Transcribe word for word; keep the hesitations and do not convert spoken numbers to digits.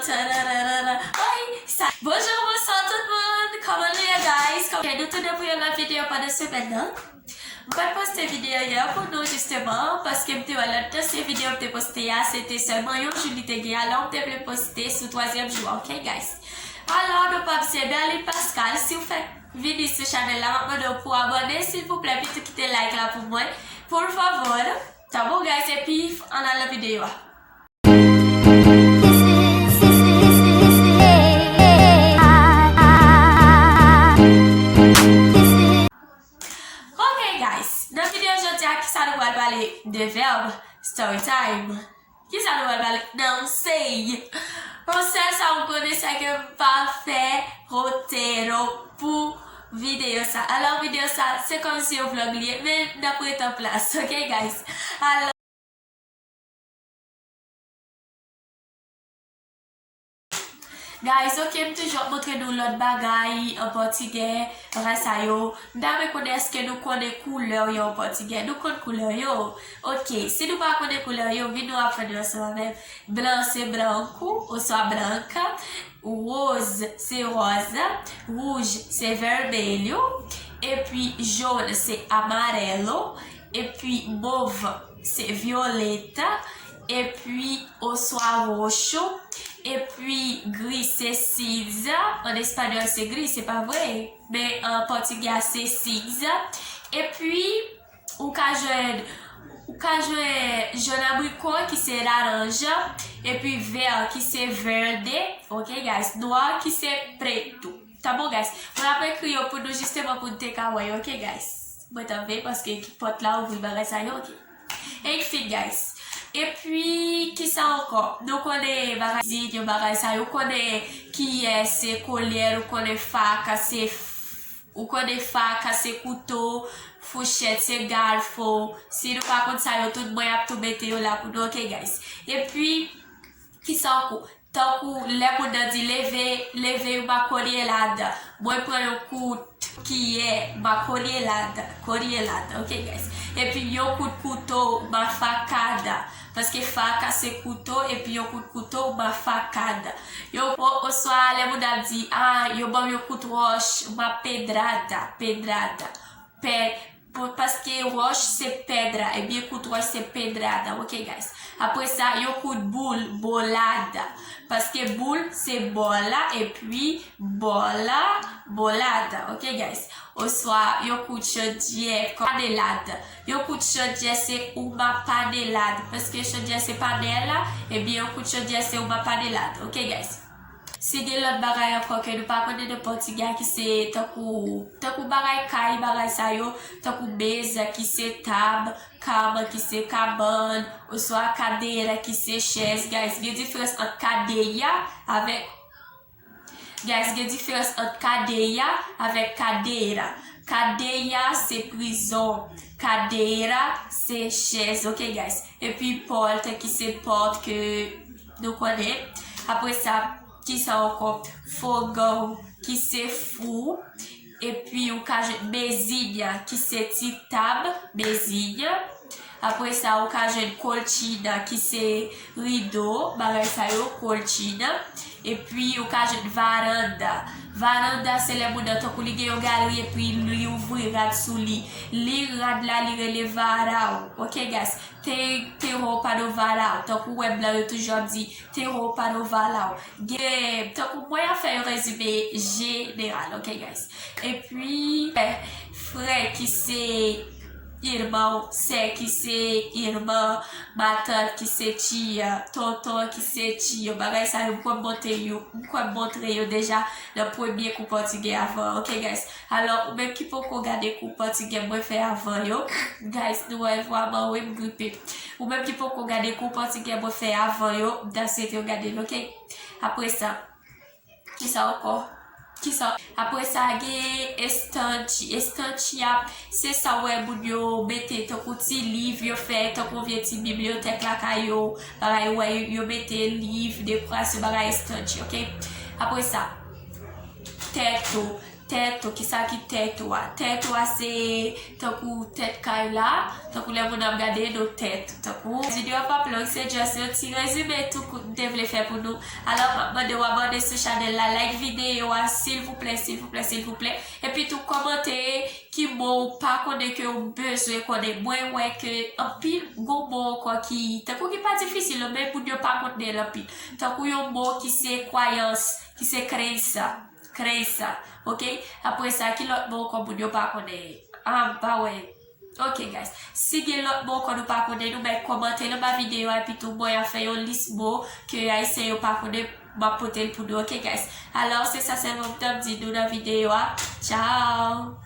Tararara. Oi, sa. Bonjou, bonswa tout moun. Kòman nou ye, guys? Kòman nou tounen pou yon lòt videyo pandan semèn nan? M pat poste videyo yè pou nou, jisteman, paske m te wè lòt ansyen videyo m te poste a, se te sèlman yon jou li te gen, alò m te vle poste sou twazyèm jou a, ok, guys? Alò, nou pa m se Berline Pascal, si w fèk vini sou chanèl la, m ap mande w pou abòne, silvouplè, epi tou kite like la pou mwen, por favor, ta bon, guys, epi ann al nan videyo a. Ok, guys, nan videyo jodi a, kisa nou pral pale? De vèb, story time. Kisa nou pral pale? Nan sey. Bon, sèl sa m konnen, se ke m pa fè roteiro pou videyo sa. Alò, videyo sa, se kòmsi yon vlog li ye, men n ap ret an plas, ok, guys? Alò, Guys, ok, m toujou ap montre nou lòt bagay an pòtigè, bagay sa yo. M ta renmen konnen èske nou konnen koulè yo an pòtigè. Nou konn koulè yo? Ok, si nou pa konnen koulè yo, vin nou aprann yo ansanm avè m. Blan se branco, oswa branca. Rose se rosa. Rouge se vermelho. Epi jaune se amarelo. Epi mauve se violeta. Epi oswa roxo. Epi gri se cinza. An espanyòl se gri, se pa vre? Men an pòtigè se cinza. Epi ou ka jwenn, ou ka jwenn jòn abriko ki se laranja. Epi vè ki se verde. Ok, guys? Nwa ki se preto. Ta bon, guys? Mwen ap ekri yo pou nou, jisteman, pou n te ka wè yo, ok, guys? Mwen t ap veye paske pòt la ouvri, bagay sa yo, ok. Enfin, guys. Epi, kisa ankò? Nou konnen bagay zin yo, bagay sa yo, konnen kiyè se kolyè, nou konnen faka se f-, ou konnen faka se kouto, fouchèt se garfo. Si nou pa konn sa yo tout, mwen ap tou mete yo la pou nou, ok, guys? Epi, kisa ankò? Tankou lè moun nan di leve, leve uma colherada. Mwen pran yon kout kiyè, uma colherada, colherada, ok, guys? Epi yon kout kouto, uma facada. Paske faka se kouto, epi yon kout kouto, uma facada. Yo, o-, oswa lè moun ap di, ah, yo ban m yon kout wòch, uma pedrada, pedrada. Pè, pou, paske wòch se pedra, ebyen kout wòch se pedrada, ok, guys? Apre sa, yon kout boul, bolada. Paske boul se bola, epi bola, bolada, ok, guys? Oswa yon kout chodyè, panelada. Yon kout chodyè se uma panelada. Paske chodyè se panela, ebyen yon kout chodyè se uma panelada, ok, guys? Si gen lòt bagay ankò ke nou pa konnen nan pòtigè ki se tankou, tankou bagay kay, bagay sa yo, tankou meza ki se tab, cama ki se kabann, oswa cadeira ki se chèz. Guys, gen diferans ant cadeia avèk, guys, gen diferans ant cadeia avèk cadeira. Cadeia se prizon, cadeira se chèz, ok, guys? Epi porta ki se pòt ke nou konnen. Apre sa, kisa ankò? Fogão ki se fou. Epi ou ka jwenn mezinha ki se ti tab, mezinha. Apre sa, ou ka jwenn cortina ki se rido, bagay sa yo, cortina. Epi ou ka jwenn varanda. Varanda se lè moun nan tankou li gen yon galri epi li ouvri rad sou li. Li rad la, li rele varal. Ok, guys? Tem, tem roupa no varal. Tankou wè blan yo toujou ap di tem roupa no varal. Gen, tankou mwen ap fè yon rezime jeneral, ok, guys? Epi, eh, frè ki se irmão, sè ki se irmã, matant ki se tia, tonton ki se tio. Bagay sa yo, m kwè m montre yo, m kwè m montre yo deja nan premye kou pòtigè avan, ok, guys? Alò, ou menm ki poko gade kou pòtigè mwen fè avan yo, guys, nou wè vwa mwen, wi, m gripe. Ou menm ki poko gade kou pòtigè mwen fè avan yo, m ta swete w gade l, ok? Apre sa, kisa ankò? Kisa? Apre sa, gen estanti. Estanti a, se sa w wè moun yo mete tankou ti liv yo fè, tankou vye ti bibliyotèk lakay yo, bagay, ou wè yo, yo mete liv, dekorasyon, bagay, estanti, ok? Apre sa, teto. Tèt ou, kisa ki tèt ou a? Tèt ou a se tankou tèt kay la, tankou lè moun ap gade nou tèt. Tankou videyo a p ap long, se just yon ti rezime tou kout m te vle fè pou nou. Alò, m ap mande w abòne sou chanèl la, like videyo a, silvouplè, silvouplè, silvouplè. Epi tou kòmante ki mo ou pa konnen ke ou bezwen konnen. Mwen wè ke anpil gwo mo ankò ki, tankou ki pa difisil, non, men moun yo pa konnen l anpil. Tankou yon mo ki se kwayans, ki se kreyans. Kreyans, ok? Apre sa, ki lòt mo ankò moun yo pa konnen? Ah, m pa wè. Ok, guys. Si gen lòt mo ankò nou pa konnen, nou bay kòmante l anba videyo a, epi tou mwen ap fè yon lis mo ke Ayisyen yo pa konnen, m ap pote l pou nou, ok, guys? Alò, se sa sèlman m t ap di nou nan videyo a. Tchao!